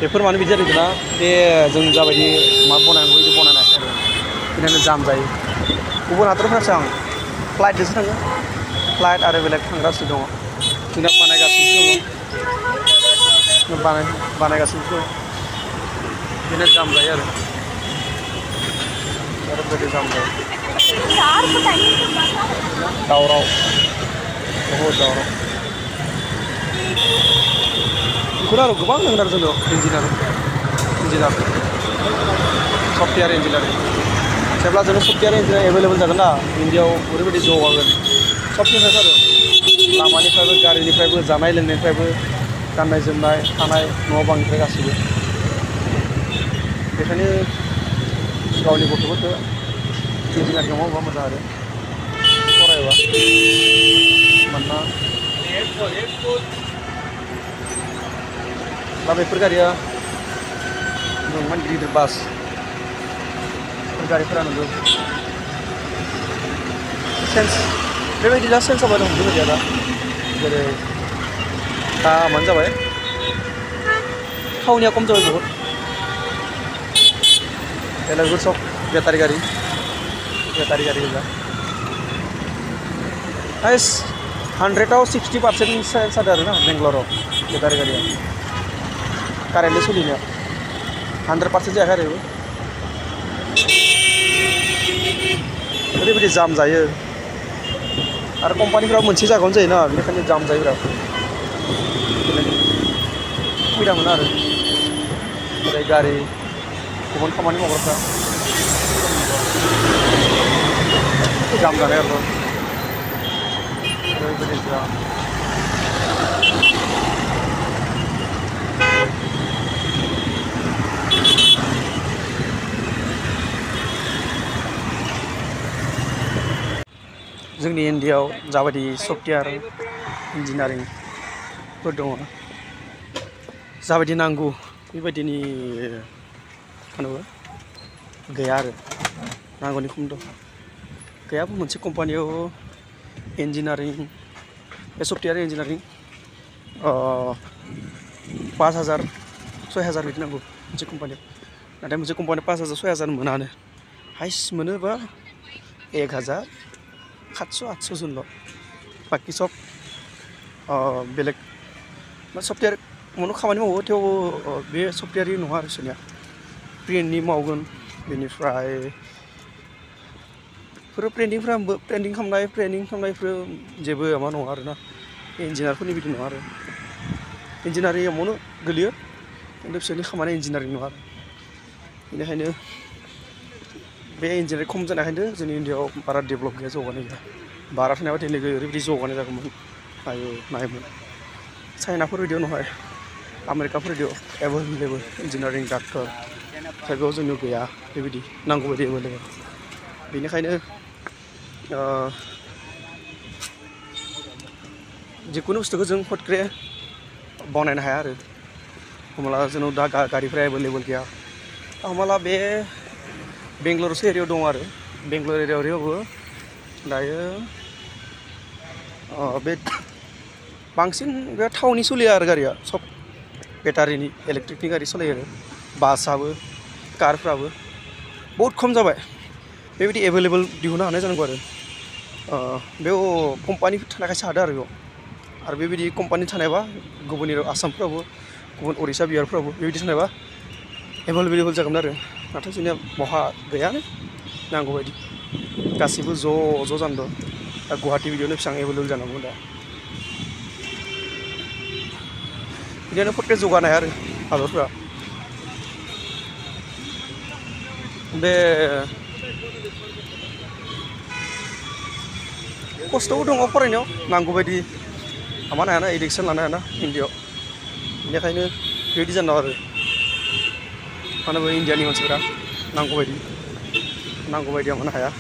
बेफोर मानो बिदि जादों ना बे जों जाबायदि मा बनायनांगौ बिदि बनायनो हायाखै आरो बेनिखायनो जाम जायो गुबुन हादरफ्रासो आं फ्लाइटजोंसो थाङो फ्लाइट आरो बेलेग थांग्रासो दङ जोंना बानायगासिनो दङ बानायगासिनो दङ बिदिनो जाम जायो आरो ओरैबायदि जाम जायो दावराव बहुद दावराव बेखौनो आरो गोबां दङ आरो जोंनाव इन्जिनियार सफ्टवेयार इन्जिनियारिं जेब्ला जोङो सफ्टवेयार इन्जिनियार एभेलेबल जागोन ना इन्डियाआव ओरैबायदि जौगागोन सबनिफ्राय आरो लामानिफ्रायबो गारिनिफ्रायबो जानाय लोंनायनिफ्रायबो गाननाय जोमनाय थानाय न' बांनिफ्राय गासैबो बेखायनो गावनि गथ'फोरखौ इन्जिनियारिं मावोबा मोजां आरो फरायबा मानोना दा बेफोर गारिया गिदिर गिदिर बास गारिफोरा नंगौ सेन्स बेबायदि दा सेन्स जाबाय दं बेबायदिया दा जेरै दा मानो जाबाय थावनिया खम जाबाय बहुद बेलेगफोर सब बेटारि गारि गोजा हाइस्ट 100आव 60% सेन्स जादों आरो ना बेंगलराव बेटारि गारिया कारेन्टजों सोलिनाया 100% जायाखै आरो ओरैबायदि जाम जायो आरो कम्पानिफ्रा मोनसे जायगायावनो जायोना बेनिखायनो जाम जायो बिराद सुबिदा मोनो आरो ओरै गारि गुबुन खामानि मावग्राफ्रा जाम जानाय आरो ओरैबायदि जाम जोंनि इन्डियाआव जाबायदि सफ्टवेयार इन्जिनियारिंफोर दङ जाबायदि नांगौ बेबायदिनि गैया आरो नांगौनि खम दं गैयाबो मोनसे कम्पानियाव इन्जिनियारिं बे सफ्टवेयार इन्जिनियारिं 5,000 6,000 बिदि नांगौ मोनसे कम्पानियाव नाथाय मोनसे कम्पानियाव 5,000 6,000 मोनानो हाइस्ट मोनोबा 1,000 700 800 जनल' बाखि सब बेलेग सफ्टवेयार उनाव खामानि मावो थेवबो बे सफ्टवेयारनि नङा आरो बिसोरनिया प्रिन्टनि मावगोन बेनिफ्राय प्रिन्टिं खालामनायफोर जेबो माबा नङा आरोना इन्जिनियारफोरनि बिदि नङा आरो इन्जिनियारिंआवनो गोलैयो खिन्थु बिसोरनि खामानिया इन्जिनियारिं नङा आरो बेनिखायनो बे इन्जिनियारिं खम जानायखायनो जोंनि इन्डियाआव बारा डेभेलप गैया जौगानाय गैया बारा थानायबा दिनै ओरैबायदि जौगानाय जागौमोन नायोमोन चाइनाफोर बायदियाव नहाय आमेरिकाफोर बायदियाव एभेलेबल इन्जिनियारिं डाक्टर जायगायाव जोंनियाव गैया बेबायदि नांगौ बायदि एभेलेबल बेनिखायनो जिखुनु बुस्थुखौ जों फटके बनायनो हाया आरो हमला जोंनाव दा गारिफ्रा एभेलेबल गैया हमला बे बेंगलरसो एरियायाव दं आरो बेंगलर एरियायावबो दायो बे बांसिन बे थावनि सोलिया आरो गारिया सब बेटारिनि इलेक्ट्रिकनि गारि सालायो आरो बासआबो कारफ्राबो बहुद खम जाबाय बेबायदि एभेलेबल दिहुननो हानाय जानांगौ आरो बेयाव कम्पानि थानायखायसो हादों आरो बेयाव आरो बेबायदि कम्पानि थानायबा गुबुन आसामफ्रावबो गुबुन उरिष्या बिहारफ्रावबो बेबायदि थानायबा एभेलेबल जागौमोन आरो नाथाय जोंनिया बहा गैयानो नांगौ बायदि गासिबो ज' जाना दं दा गुवाहाटि बिदियावनो बेसेबां एभेलेबल जानांगौ दा बिदिनो फटके जौगानाय आरो हादरफ्रा बे खस्थ'बो दङ फरायनायाव नांगौ बायदि माबानो हायाना एडुकेसन लानो हायाना इन्डियाआव बेनिखायनो बेबायदि जाना दं आरो मानो होनबा इन्डियानि मानसिफोरा नांगौ बायदि मानो हाया